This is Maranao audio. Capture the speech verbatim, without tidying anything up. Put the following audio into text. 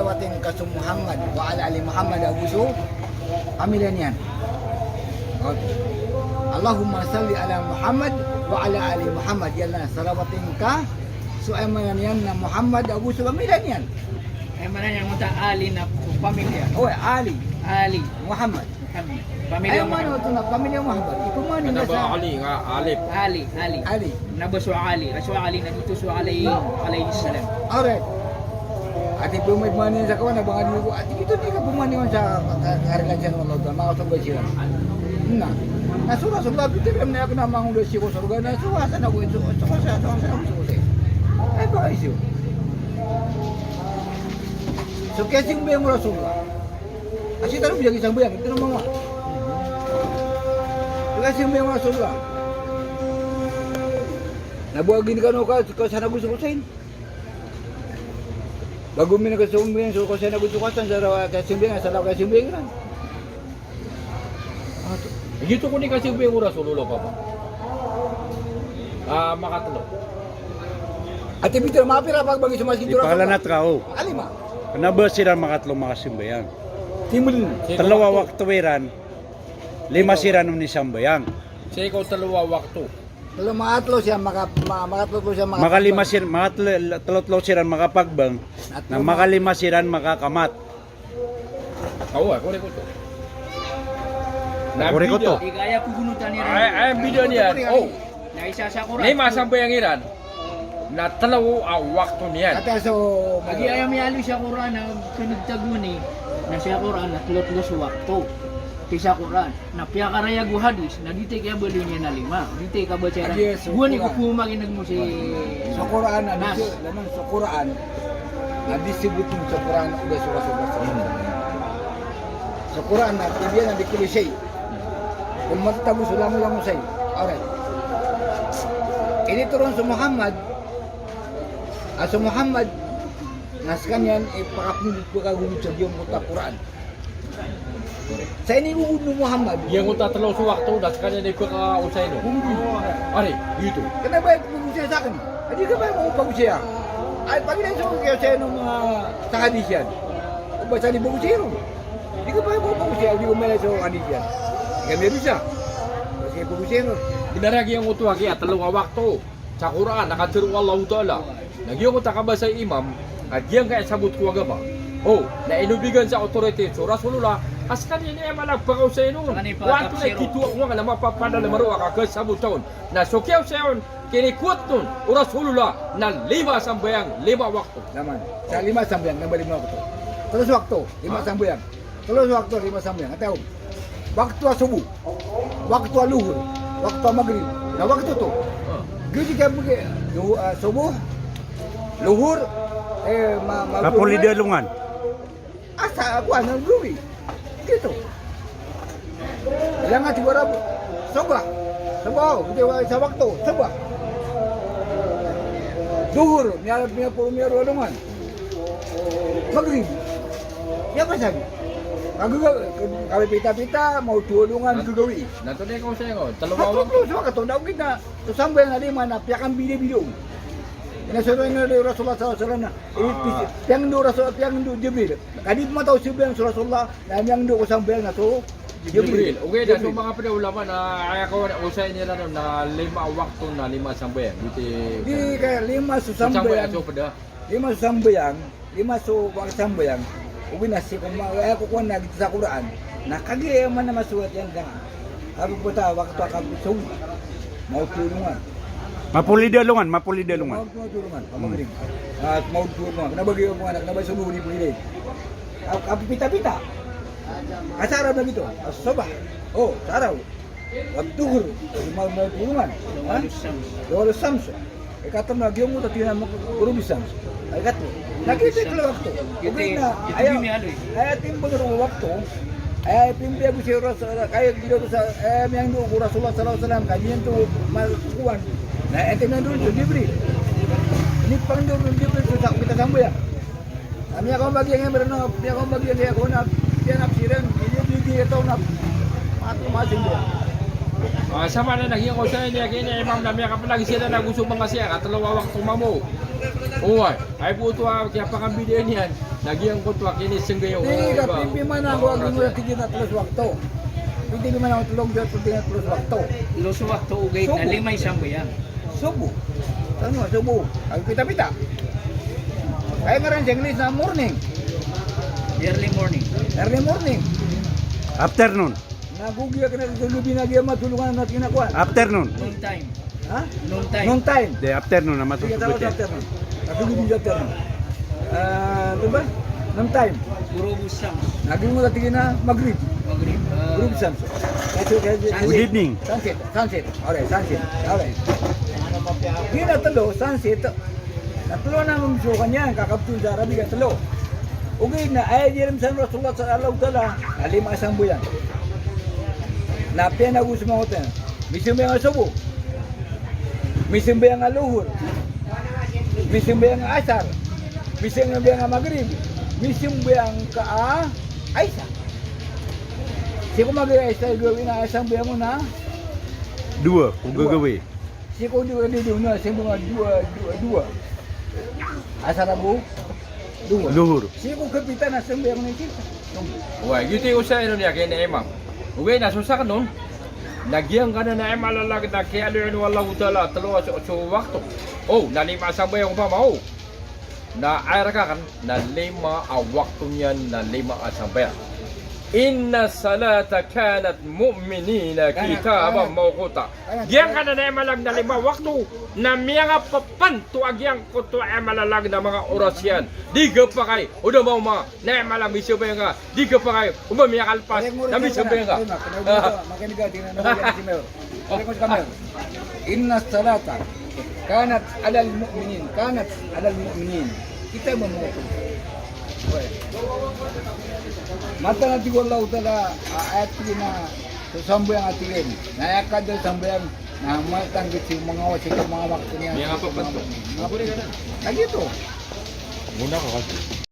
Salawat ka so Muhammad wa ala ali Muhammad ago so pamilya niyan. Okay. Allahumma salli ala Muhammad wa ala ali Muhammad. Ya Allah, salawat ka so, aya maana niyan na Muhammad ago so pamilya niyan. Aya maana niyan na Ali na pamilya. O, Ali. Ali. Muhammad. Muhammad. Pamilya Muhammad. Aya maana oto na pamilya Muhammad. Ito maana niyan na ba sa Ali nga Alif. Ali, Ali. Ali. Na ba so Ali, ka so Ali na dito so Ali alayhi salam. Alright. Ati pemay pemay sa kawan na bangadi ko. Ati ito di ka pemay sa ka-, ka-, karila siyan o Allah Ta'ala. Maka so ba siya. Na. Na so Rasulullah, pito rin na ako na mangulo siya ko sorga na so Hasan ako, so, so, so, so, so, so, so, so. Ay, baka isyo. So, kaya simbay mo Rasulullah. Kasi tano biyag isang bayang, ito naman nga. Kasi may mga sobra. Nabuwagin ka no ka, ka sana gusto ko sa in. Bago mi na kasi umbiyan, so ko sana gusto ko sa, sa rawa kasi umbiyan, sa rawa kasi umbiyan ran. Ito ko ni kasi umbiyan ko Rasulullah pa ba? Ah, makatlo. Ati bito, mapira pag bagi sumaski Rasulullah? Ipakalanat ka, o. Alima. Kena ba siran makatlo makasimbayang? Timul. Telo a wakto iran, lima siran on i sambayang. Sii ko telo a wakto. Telo, makatlo siran maka-, ma-, makatlo siran maka-, makalima siran, makatlo, telo-telo siran makapagbang, na makalima siran makakamat. Awa, korek oto. Na korek oto. Di kaya pugunutan iran. Ay, ay, bida niyan. O. Na isa sa Quran. Lima sambayang iran. Na telo a wakto niyan. Ati so, agi aya miyaaloy sa Quran na kanagtagoni, na sa Quran na telo-telo so wakto. Ti sa Quran. Na piyakarayag o hadis, na di ti kiyabaloy niyan na lima. Di ti kabasa iran. Agi so Quran. Gowani ko pamakineg mo si Nas. So Quran, na di si, laman so Quran. Na di si butin so Quran, o da so Rasulullah sallallahu alaihi wasallam. So Quran na, tibiyan na di kulli shay. Kon matatago so langolango shay. Alright. Initoron so Muhammad, a so Muhammad, na sekaniyan, ipakapundot, pakagogod sa giyangkoto a Quran. Sa inigogod o Muhammad. Giyangkoto a telo so wakto, na sekaniyan ipakaosay on. Gogod. Ari, ito. Kena ba ipagosay sa aken? Adi ka ba ipagosay? Ay, pag-ilan so kiyaosay on, ah, sa hadis iyan. O ba sa di pagosay on? Di ka ba ipagosay? Di ko mala so hadis iyan. Di ka miyadosa. Basta ipagosay on. Benar a giyangkoto a giya telo a wakto. Sa Quran, na katharo o Allahu Ta'ala. Na giyangkoto a kabasa i imam, a giyangkaya sabot ko agama. O, na inobigan sa authority so Rasulullah, a sekaniyan i aya maana a pakaosay on. Sekaniyan i pakaosay on. Wa anto na kitowa ko nga na mapapadalem a roo a kakasabot on. Na so kiyaosay on, kinikowat on o Rasulullah, na lima sambayang, lima wakto. Naman. Sa lima sambayang, na ba lima wakto? Telo so wakto, lima sambayang. Telo so wakto, lima sambayang. Ata on. Wakto a subuh, wakto a luhur, wakto a magrib. Na wakto oto. Giyangkai a bagi, lu-, ah, subuh, luhur, eh, ma-, magrib. Kapuli di alongan. Asa, ako, ano, luwi. Gioto. Ilang ati wara, sobah. Sobah, o, gioto, isa wakto, sobah. Duhur, miyar-, miyaporo, miyaro alongan. Magrib. Iya ba sabi? Kagaga-, kapipitapita, maoto alongan, gagawii. Na, na, to di ko sa iyo, telo a wakto. Telo a wakto, so wakto, na ogaid na, so sambayang a lima na piyakambidabida on. Ina so, ina so Rasulullah sallallahu alaihi wasallam na, ah, piyangndo Rasul, piyangndo Jibril. Ka di matao sambayang so Rasulullah, na miyangndo ko sambayang na so Jibril. Jibril. Okay, na so manga pd a ulama na, aya kawan, osay iran on na lima a wakto na lima sambayang. Di ti, di kaya lima so sambayang. Sambayang, so pd a. Lima so sambayang, lima so wakto sambayang. Ogaid na sii ko ma-, aya ko kowan na giyoto sa Quran. Na kagiya aya maana a masolat iyan sa, ago pd a wakto a kapisawi. Maoto alongan. Mapulid a alongan, mapulid a alongan. Maoto alongan, magrib. Ah, maoto alongan. Kena ba giyoto, kena ba so luhur, di pulid. Ka-, kapipitapita. Ka sa Arab na giyoto. As-sabah. O, sa Arab. Wad-duhur, ma-, ma-, pulungan. Ha? Zawalus shams. Zawalus shams. Ikatlo na giyangkoto a tinan mo, ghurubus shams. Ikatlo. Na giyoto i telo a wakto. Ogaid na, aya, aya timbang o wakto. Aya timbang o Rasul, kaya giyoto sa, eh, miyangndo ko Rasulullah sallallahu alaihi wasallam, kaya giyoto ma-, kowan. Na, eh, timbang o Jibril. Ini pangndo o Jibril so sa-, kita sambayang. Ami ako mabagyan niya, Bruno. Ami ako mabagyan niya, ako na, yan, apsiran. Ini, bigi ito na. Mat-, masin ko. Ah, sama na, naging ako sa inyo, kaya imam na, miyakapalagi sila na gusto mga siya, katlo a wakto mamo. Oway, ay po ito, ah, kaya pakambidaan yan. Na giyangkoto a kinisenggayaw. Di ka pimpimanan ko a giyangkoto a tig iyan a telo so wakto. Pimpimanan ko telo, telo so wakto. Telo so wakto, ogaid na lima i sambayang. Subuh. Tano, subuh. Aya pita-pita. Aya ngaran sa English na morning. Early morning. Early morning. Afternoon. Na go giya kena so lobi na giya matolongan na tig iyan a kowan. Afternoon. Noon time. Ha? Noon time. Noon time. Di, afternoon na matolongan. Sige, tama, afternoon. Matolongan sa afternoon. Ah, ano ba? Noon time. Ghurub shams. Na go giya tig iyan a Maghrib. Maghrib. Ah. Ghurub shams. Sunset. Good evening. Sunset. Sunset. Alright, sunset. Alright. Giya na telo, sunset. Na telo na mambo so kaniyan, kakabton sa Arabic a telo. Ogaid na aya diyarem san o Rasulullah sallallahu alaihi wasallam na lima a sambayang. Na piyanago so manga oto iyan. Misambayang a subuh. Misambayang a lohor. Misambayang a asar. Misambayang a magrib. Misambayang ka a isa. Sii ko magrib a isa, gawii na sambayang on na dowa, o gagawii. Sii ko dowa, dowa, dowa, sambayang a dowa, dowa, dowa. Asar ago dowa. Lohor. Sii ko kapita na sambayang on na isa. Oway, giyoto i osayan on iyan kena imam. Oway, na so sakn on. Na giyangkanan a aya mala a lagid a kiyaaloya on o Allahu Ta'ala, telo a so, so wakto. O, na lima a sambayang opama, o. Na aya rk akn, na lima a wakto niyan, na lima a sambayang. Inna salata kanat mu'minina kitaban mawquta. Giyangkanan a aya mala a lagid a lima a wakto, na miyangapapantag a giyangkoto a aya mala a lagid a manga oras iyan. Di kapakay o da maoma na aya mala a misambayang ka, di kapakay o ba miyakalpas na misambayang ka. Inna salata kanat alal mu'minin, kanat alal mu'minin kitaban mawquta. Mataan a tig o Allahu Ta'ala a ayat iyan a so sambayang a tig iyan. Na aya kadakl a sambayang na mataan a tig iyan manga oras, manga wakto niyan. Miyangapapantag. Na giyoto. Muna ka kasi.